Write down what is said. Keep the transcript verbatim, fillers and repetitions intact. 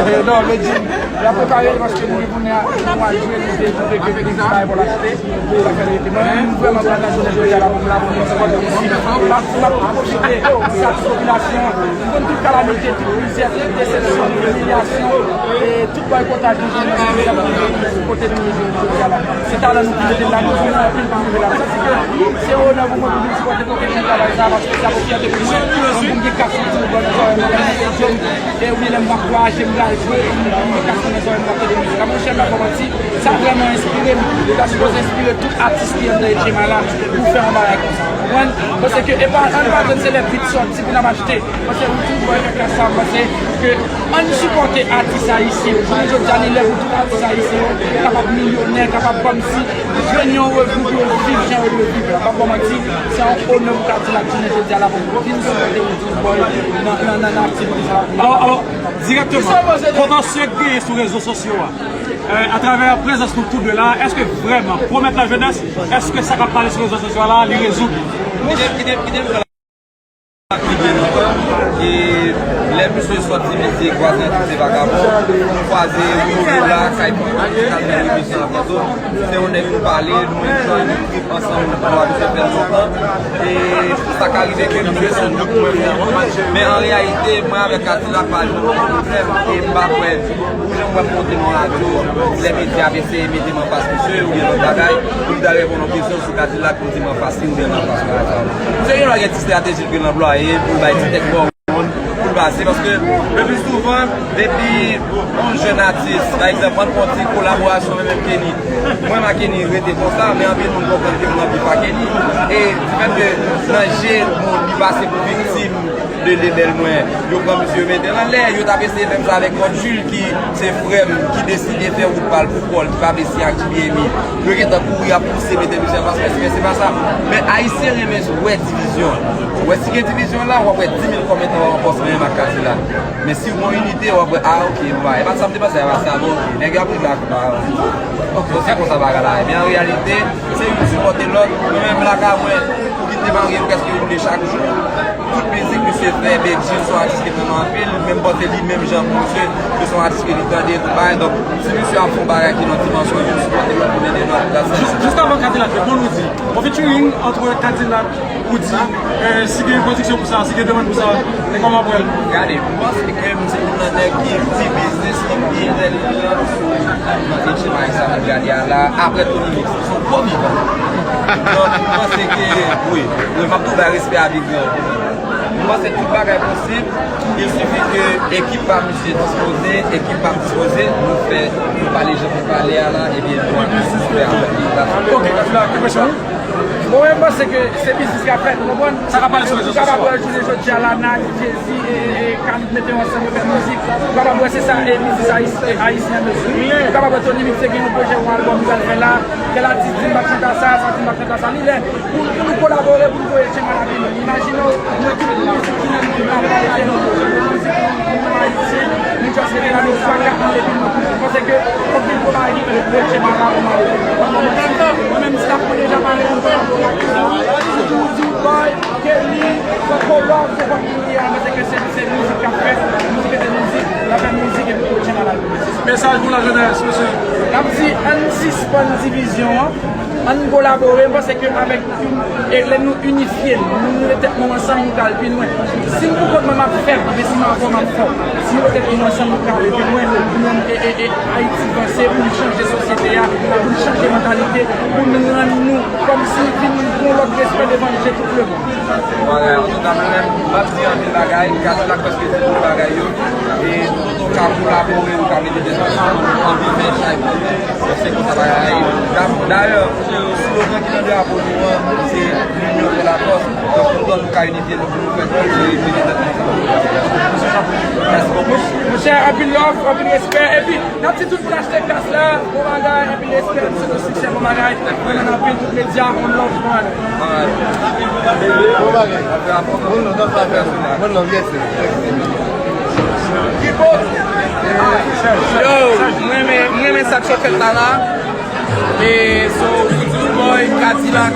Eh, non, men di, la prepare l paske nou gen pou nou al jwe, nou te twouve ke nou te bay pou l achte. Sa fè l rete. Mwen menm, m vrèman kontan jounen jodi a la pou m la pou nou sipòte mizik. M ap, m ap pwofite, sati popilasyon an. M konn tout kalamite, tout mizè, tout desepsyon, tout imilyasyon, e tout bòykotaj nou jwenn nan mizik la pou nou sou kote nou ye jodi a la. Se talan nou ki mete n la, nou jwenn anpil pou nou rive la. Sa se ke se onè pou mwen pou vin sipòte kote nou travay sa, paske sa se fyète pou mwen. Mwen, pou m gen kat sou bò nan zòrèy mwen, lè m sou pòdyòm, e wi, lè m ap vwayaje, m pral jwe, m gen kat sou nan zòrèy m ap tande mizik la. Monchè, m pa ba w manti, sa vrèman enspire m. Sa sipoze enspire tout atis ki anndan H M I la pou fè yon bagay konsa. Ou konprann? Paske, e pa, ann pa tann se lè bit sòti pou n ap achte. Paske nou toujou wè kaka sa, m panse ke ann sipòte atis ayisyen yo. Jounen jodi a, li lè pou tout atis ayisyen yo kapab milyonè, kapab kòmsi jwenn yon revni pou yo viv jan yo dwe viv la. M pa ba w manti, se yon onè pou Kadilak jounen jodi a la pou vin sipòte Roodz Boy nan, nan, nan, nan aktivite sa la. Alò, alò, dirèkteman, kontansye k genyen sou rezo sosyo a, euh, atravè prezans nou tou de la, èske vrèman, pwomèt lajenès, èske sa k ap pale sou rezo sosyo a la, li rezoud? Kite, kite, kite m pran la ki gen lontan, e lè misye sòti, misye kwaze antre se vagabon, kwaze Roodz la, kay pran antre, kay pran misye antre tou. Se yon nèg nou pale, nou enjoy, nou trip ansanm, nou ap fè l lontan. E sa ka rive ke misye se yon nèg mwen menm. Men an reyalite, mwen avèk Kadilak pa jwenn okenn pwoblèm. E m pa kwè, pou jan m wè m monte nan radyo, lè medya ap eseye mete m anfas misye, oubyen lòt bagay, pou li ta reponn yon kesyon sou Kadilak, pou l di m anfas li, oubyen m anfas radyo. Misye gen dwa gen ti estrateji l gen anplwaye, pou l bay ti tèt bò. Pou l pase, paske le pli souvan, depi yon jèn atis, pa egzanp, ann pran ti kolaborasyon, menm, menm Kenny. Mwen, m ak Kenny rete konsa, men anpil moun konprann ke m nan bif ak Kenny. E difèt ke nan je moun, li pase pou viktim de lebèl mwen, yo pran misye, yo mete l anlè, yo t ap eseye fè m sa avèk Rod Jules, ki se frè m, ki deside fè wout pa l pou kò l, ki pa vle siyen ak J B M I. Yo gentan kouri ap pouse, mete misye anfas, men se pa sa. Men Ayisyen renmen wè divizyon. Ou wè si gen divizyon la, w ap wè di mil kòmantè w ap pòs menm ak Kadilak. Men si w gen yon inite, w ap wè, ah, ok, bon, e pa sa m te panse, e pa sa, bon, ok, nèg yo ap rive ak, ah, ok, se konsa bagay la ye. Men an reyalite, se youn sipòte lòt. Mwen menm lakay mwen, pou kit te marye, m prèske woule chak jou. Tout mizik misye fè, Bedjine se yon atis ki renmen anpil, menm pòte li, menm jan pou misye, se yon atis ke li tande, tout bagay. Donk, si misye ap fè yon bagay ki nan dimansyon, youn sipòte lòt, youn ede lòt, that's it. Jis, jis avan Kadilak, bon, nou di, yon featuring entre Kadilak Ou di, eh, si gen pwodiksyon pou sa, si gen demann pou sa, e kòman pou el? Gade, m panse ke m se youn nan nèg ki di biznis ki pi rèl nan H M I sa nou gade a la, apre Tony Mix, se yon gwo vivan. Donk, m panse ke, wi, wi, m ap tou bay respè a Big Grand. M panse tout bagay posib, il suffit ke ekip pa misye dispoze, ekip pa m dispoze, nou fè, nou pale jan pou pale a la, ebyen, nou ap fè avèk li. Ok, Kadilak, ki kesyon? Bon, mwen, m panse ke se biznis k ap fèt, ou konprann? Sa k ap pale sou rezo sosyo a? Ou kapab wè jounen jodi a la, Naj, Jay-Z, e, e, e, Khalid mete yo ansanm, yo fè mizik. Ou kapab wè se sa, e, biznis ayis-, e, ayisyen an bezwen. Ou kapab wè Tony Mix te gen yon pwojè, yon albòm li pral fè la. Tèl atis di m p ap chante a sa, sa di m p ap chante a sa. Li lè pou, pou nou kolabore, pou nou voye Tchema Lapli. Imajine w, nou ekip mizik ki nan nou, nou ap pale de nou, nou mizik nou, nou menm ayisyen, nou just rete la, nou pa ka antre pi lwen. Paske fòk gen gwo bagay ki fèt pou Tchema Lapli. Mwen menm, staff mwen deja pale pou kolaborasyon. Roodz Boy, Kenny, fòk kolab, se fòk nou ye a, men se ke se, se mizik k ap fèt, mizik rete mizik, l ap fè mizik epi pou Tchema Lapli. Mesaj pou lajenès, mesye. N ap di, ann sispann divizyon an, ann kolabore, m panse ke avèk, e lè nou inifye n, nou mete tèt nou ansanm, nou ka al pi lwen. Si m pou kont mwen, m ap fèb, men si m avè w, m ap fò. Si nou mete tèt nou ansanm, nou ka ale pi lwen, pou nou, e, e, e, Ayiti vanse, pou n chanje sosyete a, pou n chanje mantalite, pou n rann nou kòmsi vin gon lòt respè devan je tout lemonn. Bagay, antouka, mwen menm, m ap di anpil bagay, Kadilak prèske di tout bagay yo, e nou tou ka kolabore, nou ka mete tèt ansanm, nou anvi fè chay pou nou, se konsa bagay la ye. Da-, dayè, slogan ki nan drapo nou an, se L'union fait la force. Donk, nou, nou ka inifye nou pou nou fè tout, se mete tèt nou ansanm. Mèsi bokou. Monchè, anpil love, anpil respè, epi n ap di tout moun achte kas la, bon bagay, anpil respè, nou swete w siksè, bon bagay, nou renmen w anpil, tout medya, on love, man. Bon bagay. One love, one love, yes, sir. Yo, mwen renmen, mwen renmen sa k sot fèt la la. E so, Roodz Boy, Kadilak.